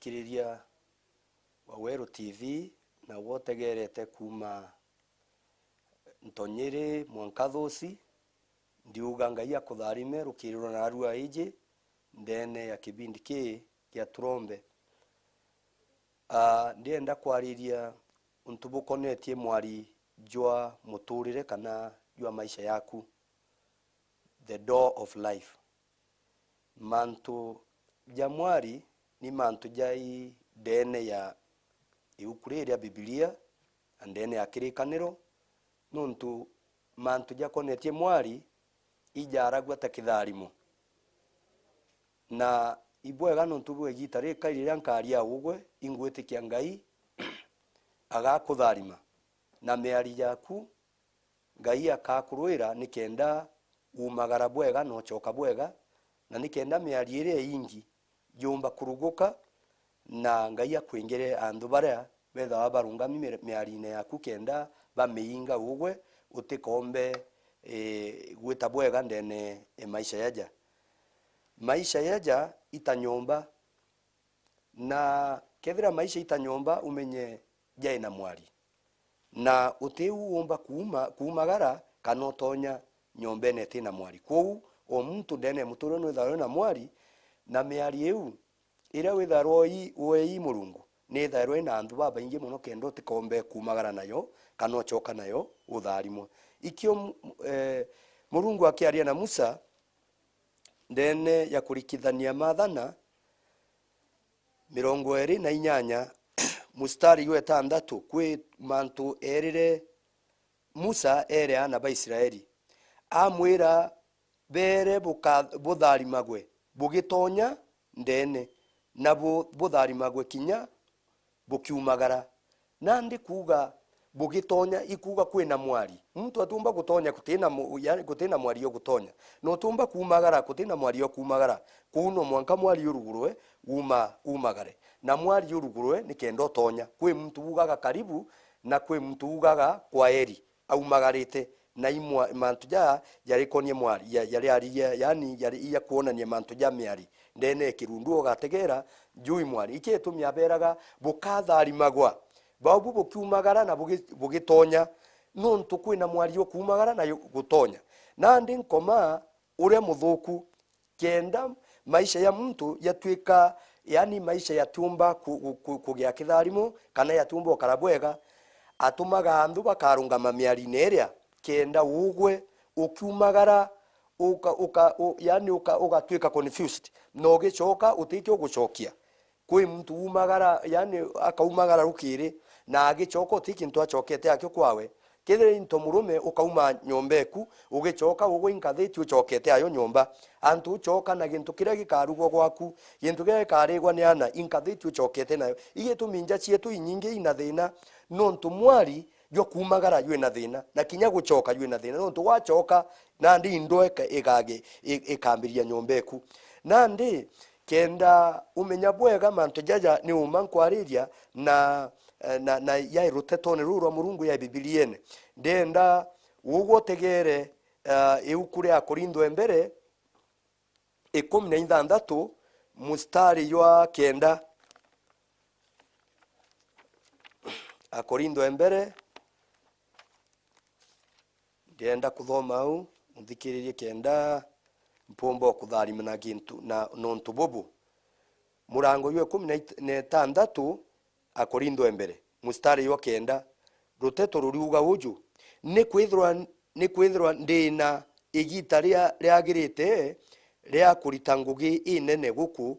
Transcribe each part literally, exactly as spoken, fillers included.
muthikiriria wa Weru T V, na gwe utegerete kuuma ntonyiri mwanka thuuci, ndiuga Ngai akutharime rukirirwa na arua iji ndene ya kibindi kii gia Turombe. Ah, ndienda kwariria untu bukonetie mwari jwa muturire kana jwa maisha yaku, the door of life. Mantu ja mwari ni mantu jai ndene ya iuku riri ria Bibilia na ndene ya kirikaniro, nontu mantu jakonetie mwari ijaragua ta kitharimo. Na ibwega nontu bwa igita rikai riria nkaria ugwe, ingwitikia Ngai agakutharima na miari jaku Ngai akakurwira nikenda umagara bwega na ucoka bwega, na nikenda miario iria iingi yumba kuruguka, na Ngai akwingire anthu baria bethawa barungami mi-, miariine yaku, kenda bamiinga ugwe utikombe, eh, gwita bwega ndene e maisha yaja. Maisha yaja ita nyomba, na kethira maisha ita nyomba, umenye jai na mwari. Na utiu uumba kuuma, kuumagara kana utonya nyombene iti na mwari. Kwou, o muntu ndene ya muturire nwithairwa na mwari, na miari iu iria withairwa ui-, wei Murungu, nithairwa ina anthu babaingi mono kenda utikombe kuumagara nayo kana ucoka nayo utharimwa. Ikio m-, eh, Murungu akiaria na Musa ndene ya kurikithania maathana, mirongo iiri na inyanya, mustari jwa itantatu, kwi mantu eerire Musa eere aana ba Israeli. Amwira, beere buka-, butharimagwe bugitonya ndene, na bu-, butharimagwe kinya bukiumagara. Nandi kuuga bugitonya, ikuuga kwina mwari. Muntu atiumba gutonya gutina mu-, yaani gutina mwari ugutonya. Na utiumba kuumagara gutina mwari ukuumagara. Kuu no mwanka mwari urugurwe, uuma-, uumagare. Na mwari urugurwe nikenda utonya. Kwi muntu uugaga karibu, na kwi muntu uugaga kwaheri, aumagarite. Na imwa-, mantu jaa jarikonie mwari, ja-, jari ari-, ja-, yaani jari iya kwonania mantu ja miari. Ndene ya kirundu ugategera, jui mwari. Iki gitumi abeeraga, bukatharimagwa bau bu bukiumagara na bugi-, bugitonya, nontu kwina mwari ukuumagara na yu-, gutonya. Nandi nkoma uria muthuku, kenda maisha ya muntu yatuika, yaani maisha yatiumba ku-, ku-, ku-, kugia kitharimo, kana yatiumba ukara bwega, atumaga anthu bakarungama miarine iria, kenda ugwe ukiumagara, uka-, uka-, u-, yaani uka-, ugatuika confused, na ugicoka utikio ugucokia. Kwi muntu uumagara, yaani akaumagara rukiri, na agicoka uti kintu acokete akio kwawe. Kethira into murume ukauma nyomba eku, ugicoka ugwe inkathiti ucokete ayo nyomba. Antu ucoka na gintu kiria gikarugwa gwaku, gintu kiria gikarigwa ni aana, inkathiti ucokete nayo. Igitumi nja cietu inyingi ina thina, nontu mwari jwa kuumagara jwina thina, na kinya gucoka jwina thina, nontu gwacoka, nandi indo ika-, ikagi-, i-, ikambiria nyomba eku. Nandi, kenda umenya bwega mantu jaja ni uma nkwariria na, eh, na, na yai rutetone ruu rwa Murungu yai Bibiliene. Ndenda ugwe utegere, eh, iuku ria Akorintho e mbere, ikumi na ithantatu, mustari jwa kenda. Akorintho e mbere, ndienda kuthoma au, muthikiririe kenda mpumba o kutharima na gintu, na nontu bubu. Murango jwa ikumi na itantatu, Akorintho e mbere, mustari jwa kenda, ruteto ruriuga uju, nikwithirwa, nikwithirwa ndi na igita ria riagirite ria kurita ngugi inene guku,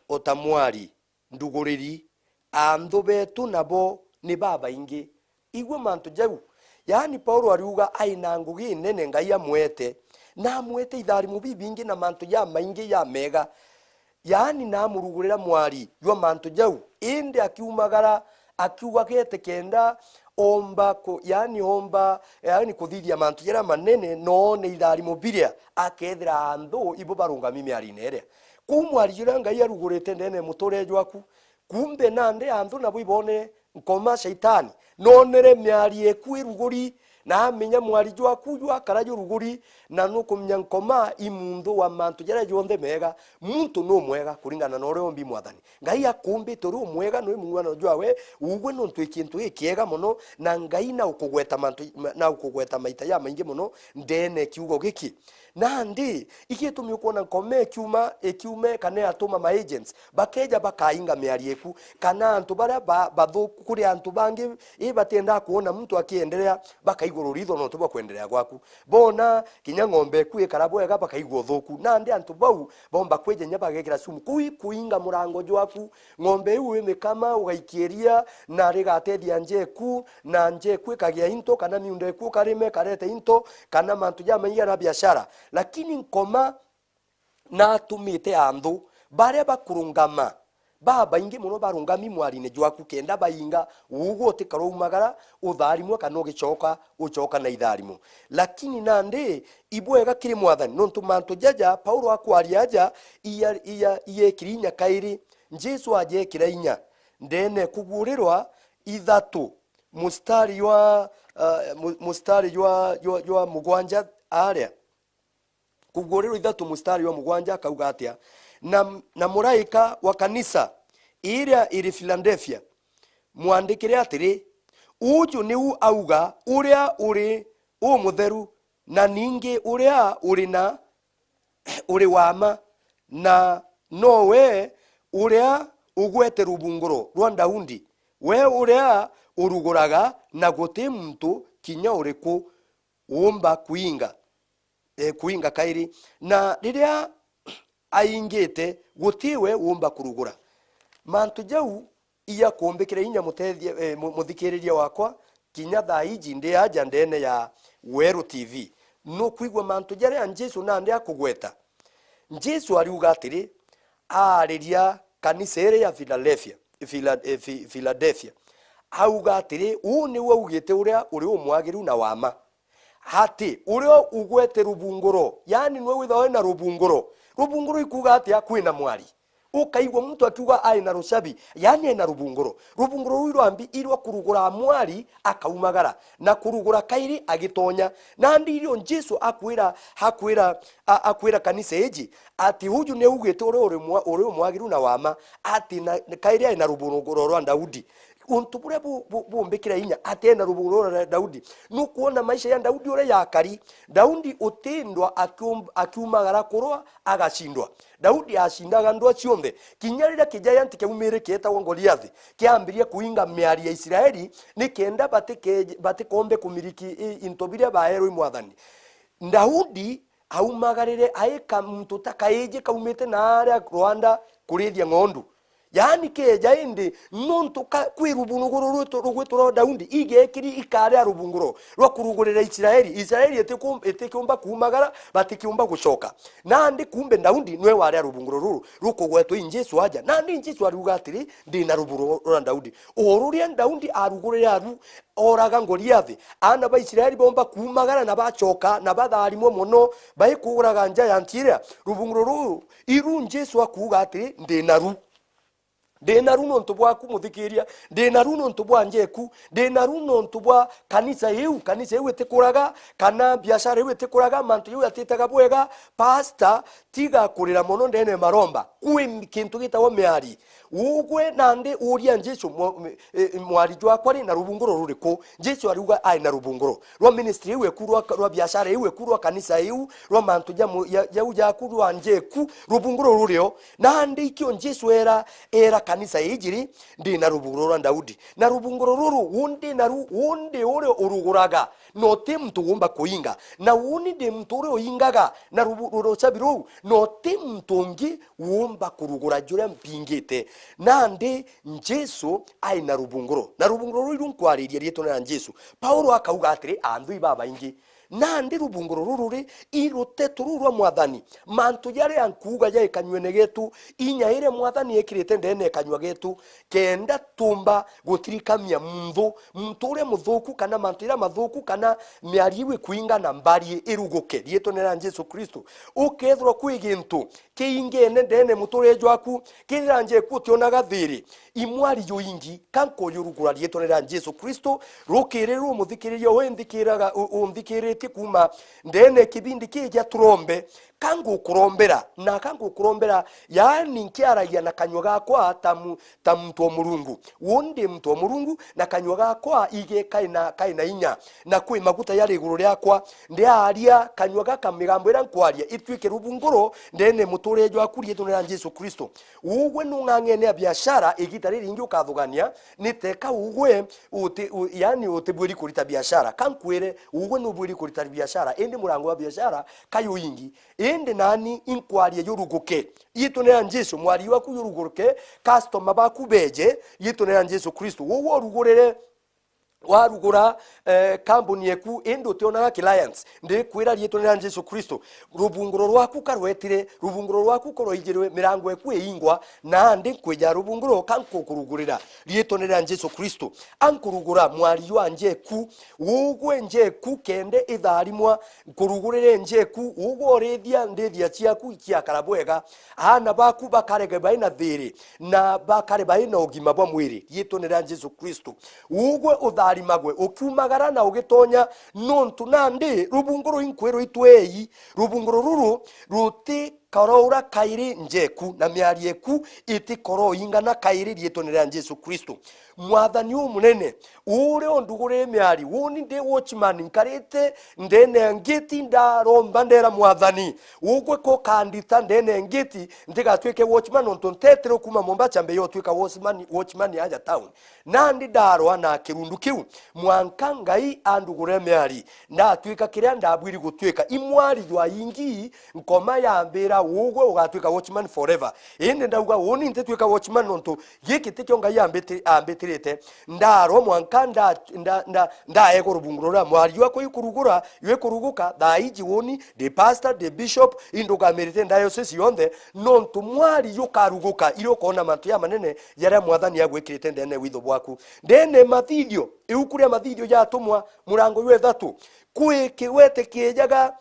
o ta mwari nduguriri, anthu betu nabo ni babaingi. Igua mantu jau. Yaani, Paulo ariuga ai na ngugi inene Ngai amwete, na amwete itharimo bibingi na mantu jamaingi jamega. Yaani, na amurugurira mwari jwa mantu jau, indi akiumagara, akiuga gete kenda omba ku-, yaani, omba, yaani, kuthithia mantu jaria manene, noone itharimo biria akethira anthu ibo barungami miarine iria. Kuu mwari juria Ngai arugurite ndene ya muturire jwaku, kumbe nandi anthu nabo ibone nkoma Shaitani. Noonere miari eku iruguri, Na amenya mwari jwaku jwakara juruguri, na nukumenya Nkoma i munthu wa mantu jaria jonthe mega. Muntu numwega kuringana na uria umbi Mwathani. Ngai akumbite uri umwega, nwi mung'uanano jwawe, ugwe nontu i kintu gikiega mono, na Ngai naukugweta mantu, naukugweta maita jamaingi mono ndene kiugo giki. Nandi, igitumi ukwona Nkoma ikiuma, ikiume kana yatuma ma agents, bakeja bakainga miario iku, kana antu baria ba-, bathuku kuri antu bangi, i batiendaa kwona muntu akienderea, bakaigwa ruritho nontu bwa kwenderea gwaku. Bona kinya ng'ombe iku ikara bwega, bakaigwa uthuku. Nandi antu bau bomba kwija inya bagekira sumu. Kuu i kuinga murango jwaku, ng'ombe iu imikama, ugaikia iria, na rigatethia nja iku, na nja iku ikagia into, kana miunda iku ukarime ikarete into, kana mantu jamaingi na biashara. Lakini Nkoma natumite anthu baria bakurungama, babaingi mono barungami mwariine jwaku, kenda bainga ugwe utikara umagara, utharimwe kana ugicoka, ucoka na itharimo. Lakini nandi, ibwega kiri Mwathani, nontu mantu jaja Paulo akwaria aja, iya, iya, iyekiri inya kairi. Jesu ajekira inya ndene Kuguurirwa ithatu, mustari jwa, uh, mu-, mustari jwa, jwa, jwa mugwanja aria. Kuguurirwa ithatu mustari jwa mugwanja akauga atia? Na, na muraika wa kanisa iria iri Filadelfia, mwandikire atiri, uju niu auga uria uri umutheru, na ningi uria uri na, uri wa mma, na nowe uria ugwete rubunguro rwa Daudi, we uria uruguraga, na guti muntu kinya uriku uumba kuinga, eh, kuinga kairi. Na riria aingite, guti we uumba kurugura. Mantu jau iya kumbikira inya mutethia, eh, mu-, muthikiriria wakwa, kinya thaa iji ndi aja ndene ya Weru T V. Nukwigua mantu jaria Jesu nandi akugweta. Jesu ariuga atiri, aariria kanisa iri ya Philadelphia, Phila-, eh, Phi-, Philadelphia. Auga atiri, uu niu augite uria uri umwagiru na wa mma. Ati, uria ugwete rubunguro, yaani nwe withagwa wina rubunguro. Rubunguro ikuuga atia? Kwina mwari. Ukaigua muntu akiuga ai na rucabi, yaani ai na rubunguro. Rubunguro ruu irwambi irwa kurugura mwari akaumagara, na kurugura kairi agitonya. Nandi irio Jesu akwira, akwira, a-, akwira kanisa iji, ati uju ni augite uria uri mwa-, uri umwagiru na wa mma, ati na, kairi ai na rubunguro rwa Daudi. Untu buria bu-, bu-, bumbikira inya, ati ena rubunguro rwa Daudi. Nukwona maisha ya Daudi uria yakari. Daudi utindwa akium-, akiumagara kurwa agacindwa. Daudi acindaga ndwa cionthe. Kinya riria kijayanti kiaumire kietagwa Goliathi, kiambirie kuinga miari ya Israeli, nikenda batike-, batikombe kumiliki i-, into biria baerwe i Mwathani. Daudi aumagarire aika muntu ta kaiji kaumite naaria rwanda kurithia ng'ondu. Yaani keja indi nontu ka-, kwi rubunguro rwitu-, rugwitwa rwa Daudi, igekiri ikari a rubunguro rwa kurugurira Israeli. Israeli itiku-, itikiumba kuumagara, batikiumba gucoka. Nandi kumbe Daudi nwe wari a rubunguro ruru rukugwetwa i Jesu aja. Nandi Jesu ariuga atiri, ndi na rubunguro rwa Daudi. O ruria Daudi arugurire aru, oraga Goliathi, aana ba Israeli bomba kuumagara na bacoka na batharimwe mono, baikuraga nja ya ntiria. Rubunguro ruru iru Jesu akuuga atiri, ndi naru. Ndi naru nontu bwaku, muthikiria. Ndi naru nontu bwa njeku. Ndi naru nontu bwa kanisa iu. Kanisa iu itikuraga, kana biashara iu itikuraga, mantu jau jatitaga bwega. Pastor, tiga kurira mono ndene maromba. Kwi kintu gitagwa miari. Ugwe nandi uria Jesu, mwa-, e, e, mwari jwakwa ri na rubunguro ruriku? Jesu ariuga ai na rubunguro rwa ministry iu eku, rwa, rwa biashara iu eku, rwa kanisa iu, rwa mantu ja mu-, ja, jau jaku, rwa njeku, rubunguro rurio. Nandi ikio Jesu era, era kanisa iji ri, ndi na rubunguro rwa Daudi. Na rubunguro ruru undi naru, undi uria uruguraga, na uti muntu uumba kuinga. Na uni ndi muntu uria uingaga na rubu-, ru-, rucabi ruu, na uti muntu ungi uumba kurugura juria mpingite. Nandi Jesu ai na rubunguro. Na rubunguro ruu iru nkwariria riitwa na Jesu. Paulo akauga atiri, anthu ibabaingi Nandi rubunguro ruru ri, i ruteto ruu rwa Mwathani, mantu jaria nkuuga jai kanyuene geetu, inya iria Mwathani ekirite ndeene ya kanyua geetu, kenda tuumba gutirikamia munthu, muntu uria muthuuku, kana mantu jaria mathuuku, kana miario iu ikwinga na mbarie iruguke riitwene ria Jesu Kristo. Ukeethirwa kwi gintu kiingene ndeene muturire jwaku, kethira njeku utionaga thiiri, imwari juingi, ka nkujurugura riitwene ria Jesu Kristo, rukiri ruu muthikiriria uu nthikiraga, u-, unthikiritie kuuma ndeene ya kibindi kii gia turombe, ka ngukurombera, na ka ngukurombera, yaani nkiaragia na kanyua gakwa ta mu-, ta muntu o Murungu. Uu ndi muntu o Murungu, na kanyua gakwa ige kai na, kai na inya, na kwi maguta jari iguru riakwa. Ndiaria, kanyua gaka migambo iria nkwaria ituike rubunguro ndeene muturire jwaku riitwene ria Jesu Kristo. Ugwe nung'ang'ene ya biashara, igiita riringi ukathugania, ni teka ugwe uti-, u-, yaani utibwiri kurita biashara. Ka nkwire, ugwe nubwiri kurita biashara, indi murango wa biashara ka juingi. Indi naani inkwaria juruguke. Riitwene ria Jesu, mwari jwaku juruguke, customer baku beeje, riitwene ria Jesu Kristo. Ugwe urugurire, warugura, eh, kambuni eku, indi utionaga clients, ndikwira riitwene ria Jesu Kristo, rubunguro rwaku ka rwetire, rubunguro rwaku ka rwaijirwe, mirango eku iingwa, nandi nkwija rubunguro ka nkukurugurira riitwene ria Jesu Kristo. Ankurugura mwari jwa njeku, ugwe njeku kende itharimwa, nkurugurire njeku, ugwe urithia ndithia ciaku ciakara bwega, aana baku bakarege bai na thiiri, na bakare bai na ugima bwa mwiri, riitwene ria Jesu Kristo. Ugwe utharimagwe ukiumagara na ugitonya, nontu nandi rubunguro inkwirwa itwei, rubunguro ruru ruti koroura kairi njeku, na miario eku itikoroingana kairi riitwene ria Jesu Kristo. Mwathani umunene, uria undugurire miari, uuni ndi watchman, nkarite ndeene ya ngiti ndaromba ndeera Mwathani, ugwe ko kandita ndeene ya ngiti, ntigatwike watchman, nontu ntetire kuuma Mombasa mbe yotwika watchman, watchman aja town. Nandi ndarwa na kirundu kiu, mwanka Ngai andugurire miari, ndatwika kiria ndabwiri gutwika. Imwari jwa ingi, nkoma yambira, ugwe ugatwika watchman forever. Indi ndauga, uuni ntitwika watchman, nontu giki tikio Ngai ambiti-, ambitirite. Ndarwa mwanka nda-, nda-, nda-, ndaegwa rubunguro ruria mwari jwakwa ikurugura, jwikuruguka, thaa iji uuni ndi pastor, ndi bishop, indugamirite diocese yonthe, nontu mwari jukaruguka, irio ukoona mantu jamanene jaria Mwathani agwikirite ndeene ya witho bwaku. Ndeene ya Mathithio, iuku ria Mathithio ja Atumwa, murango jwa ithatu, kwi kiwete kiijaga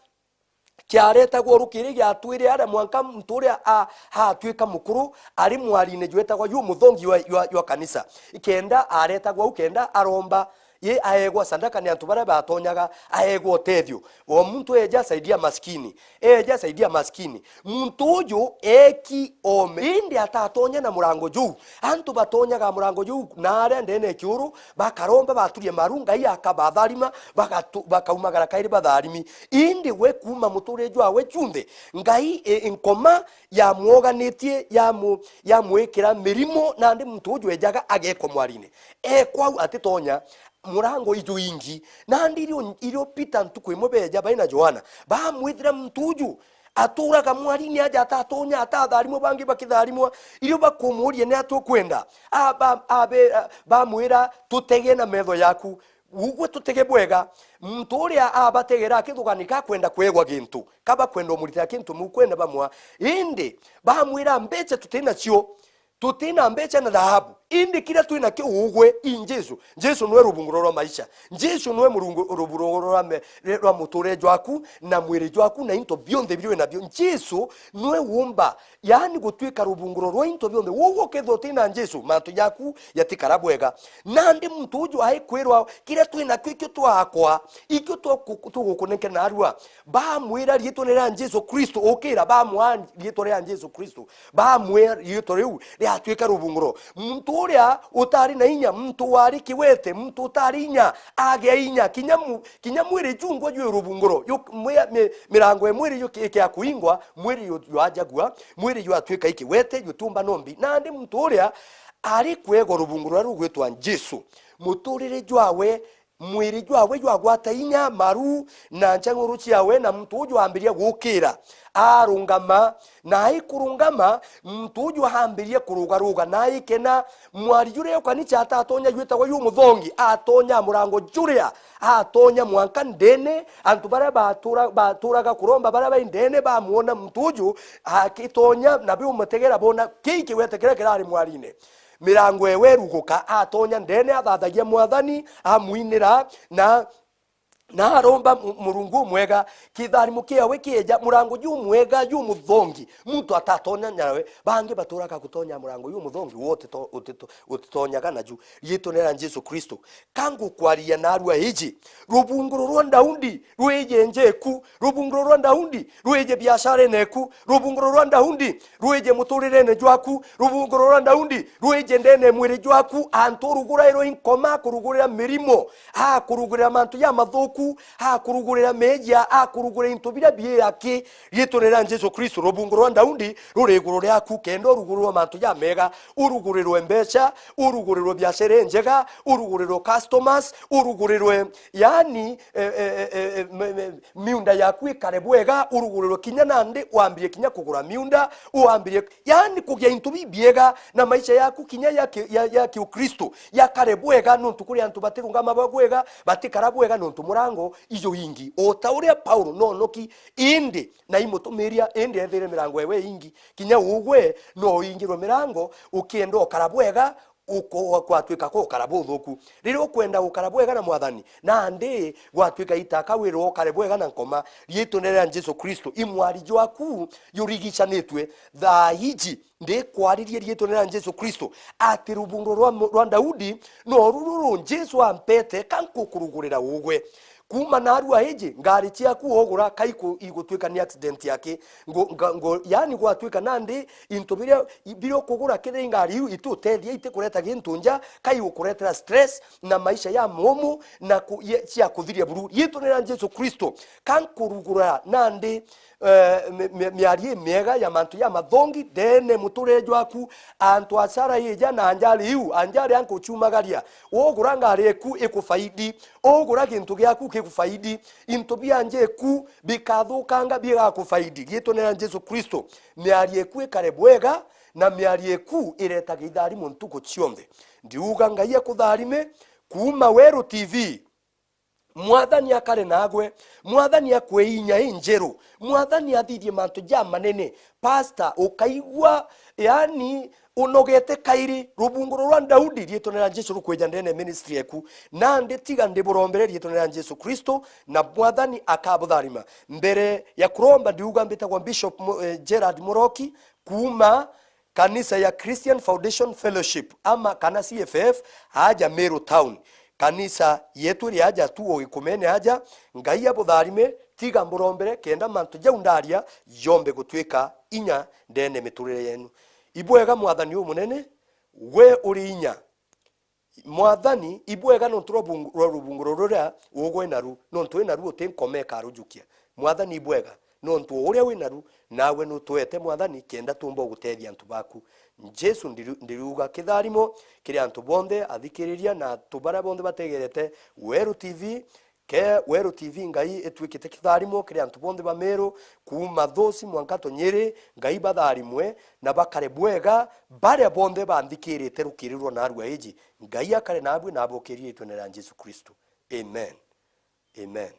kiaretagwa rukiri giatwire aria mwanka muntu uria a-, atwika mukuru ari mwariine jwetagwa ju muthongi jwa, jwa, jwa kanisa. Kenda aretagwa au kenda aromba, i aegwa sadaka ni antu baria batonyaga, aegwa utethio. O muntu eeja asaidia maskini, eeja asaidia maskini. Muntu uju eeki oome, indi atatonya na murango juu. Antu batonyaga murango juu na aria ndeene ya kiuru, bakaromba, baturia maru, Ngai akabatharima, bagatu-, bakaumagara kairi batharimi. Indi we kuuma muturire jwawe junthe, Ngai, e, nkoma yamwoganitie, yamu-, yamwikira mirimo, nandi muntu uju ejaga agekwa mwariine. Ekwa au atitonya, murango iju ingi. Nandi irio, irio Peter ntuku imwe beeja bai na Johana, bamwithira muntu uju aturaga mwariine aja atatonya, atatharimwa, bangi bakitharimwa. Irio bakumuuria, "Ni atia ukwenda?" A, ba, a, be, a, bamwira, "Tutege na metho yaku." Ugwe tutege bwega. Muntu uria abategera akithugani ka kwenda kwegwa gintu, ka bakwenda umuritira kintu, mukwenda bamwa. Indi bamwira, "Mbeca tuti nacio." Tuti na mbeca na thahabu, indi kiria twi nakio ugwe i Jesu. Jesu niwe rubunguro rwa maisha. Jesu niwe murungu, rubunguro rwa me-, rwa muturire jwaku na mwiri jwaku na into bionthe biria wi nabio. Jesu niwe uumba, yaani gutwika rubunguro rwa into bionthe. Ugwe ukethirwa uti na Jesu, mantu jaku jatikara bwega. Nandi muntu uju aikwirwa kiria twi nakio ikio twakwa, ikio tuku-, tugukunenkera narua. Bamwira riitwa ria Jesu Kristo, ukira bamwa riitwa ria Jesu Kristo. Bamwira riitwa riu riatwika rubunguro. Muntu uria utari na inya, muntu wari kiwete, muntu utari inya, agea inya. Kinya mu-, kinya mwiri jungwa jwi rubunguro. Yu-, mwi-, mi-, mirango ya mwiri yu-, ikia kuingwa, mwiri yu-, jwajagua, mwiri jwatwika ikiwete, jutiumba nombi. Nandi muntu uria ari kwegwa rubunguro ruria rugwitwa Jesu, muturire jwawe Mwiri jwawe jwagwata inya, maru na nchang'uru ciawe, na muntu uju aambiria gukira, arungama, na aikurungama, muntu uju aambirie kurugaruga, na aikena. Mwari juria ukanicha atatonya jwitagwa ju muthongi, atonya murango juria, atonya mwanka ndene, antu baria batura-, baturaga kuromba baria bai ndene bamwona muntu uju akitonya, na biumutegera bona kii kigwete kiria kirari mwarine. Mirango ewe iruguka, atonya ndene, athathagia Mwathani, amwinira, na, na aromba mu-, Murungu umwega, kitharimo kiawe kieja, murango jumwega, jumuthongi, muntu atatonya nawe. Bangi baturaga gutonya murango jumuthongi, we utito-, utito-, utitonyaga naju. Riitwa ni ria Jesu Kristo. Ka ngukwariria narua iji, rubunguro rwa Daudi rwije njeku, rubunguro rwa Daudi rwije biasharene eku, rubunguro rwa Daudi rwije muturirene jwaku, rubunguro rwa Daudi rwije ndene mwiri jwaku, antu urugurairwe inkoma, akurugurira mirimo, akurugurira mantu jamathuku, akurugurira meejia, akurugurira into biria biiraki. Riitwa ni ria Jesu Kristo, rubunguro rwa Daudi ruri iguru riaku, kenda urugurirwe mantu jamega, urugurirwe mbeca, urugurirwe biashara injega, urugurirwe customers, urugurirwe, yaani, eh, eh, eh, eh, me-, me-, miunda yaku ikare bwega, urugurirwe kinya nandi, wambirie kinya kugura miunda, wambirie, yaani, kugia into bibiega, na maisha yaku kinya ya ki-, ya, ya kiukristo yakare bwega, nontu kuri antu batirungama ba bwega, batikara bwega, nontu murango ijo ingi. O ta uria Paulo noonoki, indi na imutumiria, indi ethire mirango ewe ingi, kinya ugwe no uingirwe mirango, ukienda ukara bwega, uko-, gwatwika ko ukara buthuku. Riria ukwenda gukara bwega na Mwathani, nandi gwatwika itaka wirwo ukare bwega na nkoma. Riitwa ni ria Jesu Kristo, imwari jwaku jurigicanitwe thaa iji, ndikwaririe riitwa ni ria Jesu Kristo, ati rubunguro rwa mu-, rwa Daudi noru ruru Jesu ampete, ka nkukurugurira ugwe. Kuuma narua iji, ngari ciaku ugura, ka iku-, igutwika ni accident yaki. Ngo-, nga-, ngo-, yaani gwatwika nandi into biria, biria ukugura kiri ngari iu itutethia, itikureta gintu nja, ka igukuretera stress na maisha ya mumu na ku-, ye-, cia kuthiria buru. Riitwa ni ria Jesu Kristo, ka nkurugura nandi, eh, mi-, mi-, miario imiega ya mantu jamathongi ndene muturire jwaku. Antu asara ija na anjari iu, anjari ankuchumagaria. Ugura ngari eku ikufaidi. Ugura gintu giaku gigufaidi. Into bia nja eku bikathukanga bigakufaidi. Riitwa ni ria Jesu Kristo, miario eku ikare bwega, na miario eku iretaga itharimo ntuku cionthe. Ndiuga Ngai akutharime kuuma Weru T V. Mwathani akare nagwe. Mwathani akwe inya injeru. Mwathani athithie mantu jamanene. Pastor, ukaigua, yaani, unogete kairi. Rubunguro rwa Daudi, riitwa ni ria Jesu rukwija ndene ministry eku. Nandi tiga ndiburombere riitwa ni ria Jesu Kristo, na Mwathani akabutharima. Mbere ya kuromba, ndiuga mbitagwa Bishop Mu-, eh, Gerard Muroki, kuuma kanisa ya Christian Foundation Fellowship, ama kana C F F, aja Meru Town. Kanisa yetu iri aja tu o Gikumene aja. Ngai abutharime, tiga mburombere, kenda mantu jau ndaria yombe gutwika inya ndene miturire yenu. Ibwega Mwathani umunene, we uri inya. Mwathani, ibwega nontu rwa bungu-, rwa rubunguro ruria ugwe naru, nontu wi naru uti nkoma ikarujukia. Mwathani, ibwega nontu o uria wi naru, nawe nutwete, Mwathani, kenda tumba gutethia antu baku. Jesu, ndiru-, ndiriuga kitharimo kiri antu bonthe athikiriria na antu baria bonthe bategerete Weru T V, Ke Weru T V, Ngai itwikite kitharimo kiri antu bonthe ba Meru, kuuma Thuci mwanka Tunyiri. Ngai batharimwe na bakare bwega baria bonthe banthikirite rukiri rwa narua iji. Ngai akare nabwe na abokerie itwene ria Jesu Kristo. Amen. Amen.